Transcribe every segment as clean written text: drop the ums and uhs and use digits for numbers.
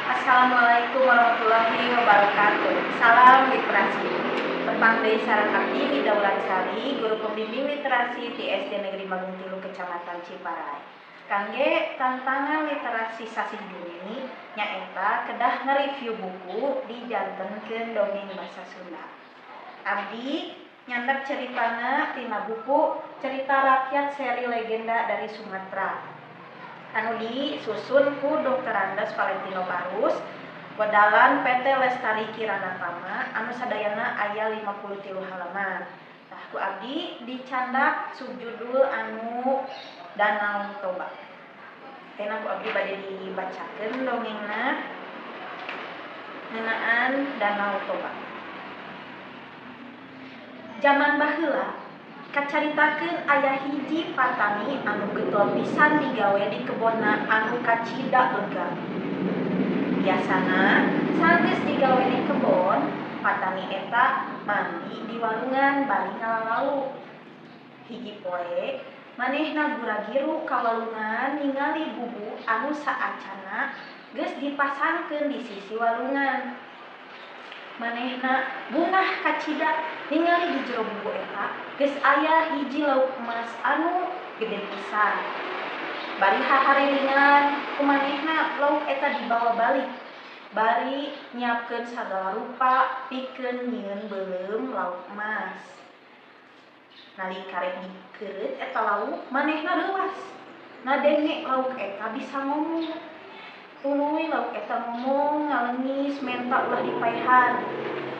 Assalamualaikum warahmatullahi wabarakatuh. Salam literasi. Tepang deui sareng abdi Mida Wulansari, guru pembimbing literasi di SD Negeri Magung Tilu, Kecamatan Ciparay. Kangge tantangan literasi sasih Juni nyaeta kedah nge-review buku dijantenkeun dongeng bahasa Sunda. Abdi nyandak ceritana tina buku Cerita Rakyat Seri Legenda dari Sumatera anu disusun ku Dr. Andes Valentino Barus, wedalan PT Lestari Kirana Tama, anu sadayana aya 53 halaman. Tah, ku abdi dicandak subjudul anu Danau Toba. Tena ku abdi bade dibacakeun dongengna ngeunaan Danau Toba. Zaman baheula kacaritakeun aya hiji patani anu getol pisan digawe di kebonna anu kacida lega. Biasana sanggeus digawe di kebon, patani eta mandi di walungan bari ngalalauk. Hiji poe manehna gura-giru ka walungan ningali bubu anu saacana geus dipasangkeun di sisi walungan. Manehna bungah kacida ningali di jero bubu eta geus aya hiji lauk emas anu gede pisan. Bari haharilingan ku manehna lauk eta dibawa balik. Bari nyiapkeun sagala rupa pikeun nyieun beuleum lauk emas. Nalika rek dikeureut eta lauk, manehna leuwas. Ngadenge lauk eta bisa ngomong. Tuluy lauk eta ngomong ngalengis menta ulah dipaehan.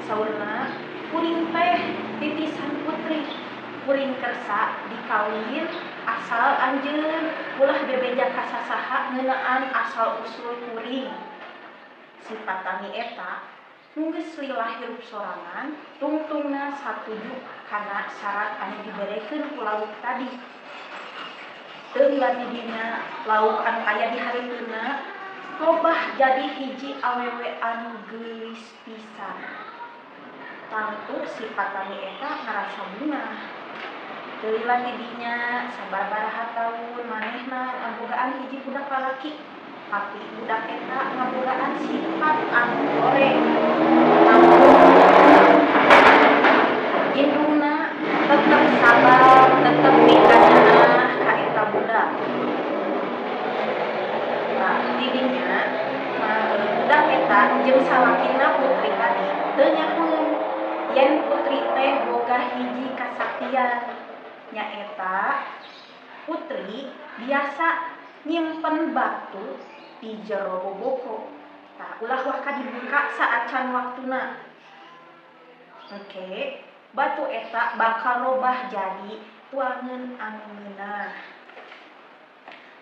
Saurna, "Kuring teh titisan putri. Kuring kersa dikawin asal anjeun ulah bebeja ka sasaha ngeunaan asal usul kuring." Si patani eta nu geus lila hirup sorangan tungtungna satuju kana syarat anu diberekeun ku lauk tadi. Teu lila ti dinya lauk anu aya di hareupeunna robah jadi hiji awewe anu geulis pisan. Tangtu si patani eta ngarasa bungah. Teu lila ti dinya sababaraha taun manehna ngabogaan hiji budak lalaki. Tapi budak eta ngabogaan sifat anu goreng. Indungna tetep sabar, tetep mikanyaah ka eta budak. Tah, tidinya budak eta jeung salakina putri tadi teu nyahoeun yen putri teh boga hiji kasaktian, nyaeta putri biasa nyimpen batu di jero boboko. Tah, ulah waka dibuka saacan waktuna. Engke batu eta bakal robah jadi tuangeun anu ngeunah.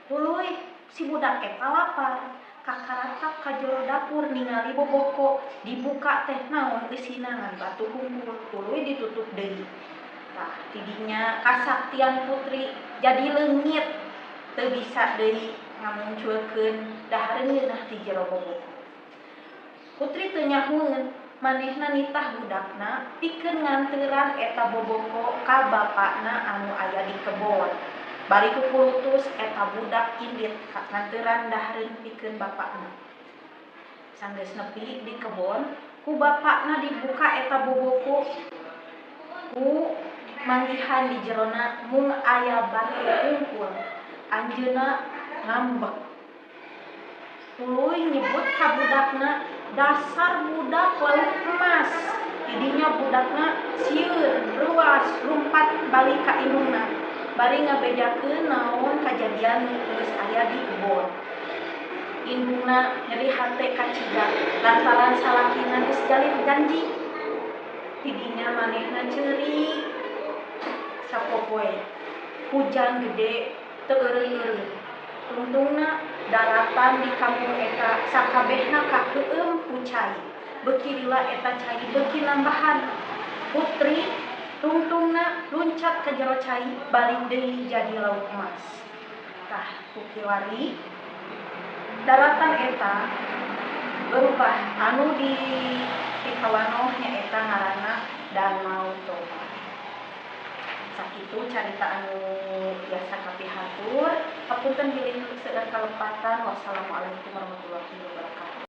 Tuluy si budak eta lapar, kakaratak ka jero dapur ningali boboko dibuka teh naon eusina ngan batu hungkul, tuluy ditutup deui. Tah, tidinya kasaktian putri jadi leungit, teu bisa deui ngamunculkeun dahareun ngeunah ti jero boboko. Putri teu nyahoeun, manehna nitah budakna pikeun nganteuran eta boboko ka bapakna anu aya di kebon. Bari kukulutus eta budak indit nganteuran dahareun pikeun bapakna. Sanggeus nepi di kebon, ku bapakna dibuka eta boboko, ku manggihan di jerona mung aya batu hungkul. Anjeunna ngambek. Tuluy nyebut ka budakna, "Dasar budak lauk emas." Tidinya budakna sieun, reuas, lumpat balik ka indungna. Bari ngabejakeun naon kajadian nu geus aya di kebon. Indungna nyeri hate kacida lantaran salakina geus jalin janji. Tidinya manehna ceurik sapopoe. Hujan gede teu eureun-eureun. Tungtungna daratan di kampung eta sakabehna kakeueum ku cai. Beuki lila eta cai beuki nambahan. Putri tungtungna luncat ka jero cai balik deui jadi lauk emas. Tah, ku kiwari daratan eta berubah anu di pikawanoh nyaeta ngaranna Danau Toba. Sakitu carita anu biasa kapihatur. Hapunten bilih seueur kalepatan. Wassalamualaikum warahmatullahi wabarakatuh.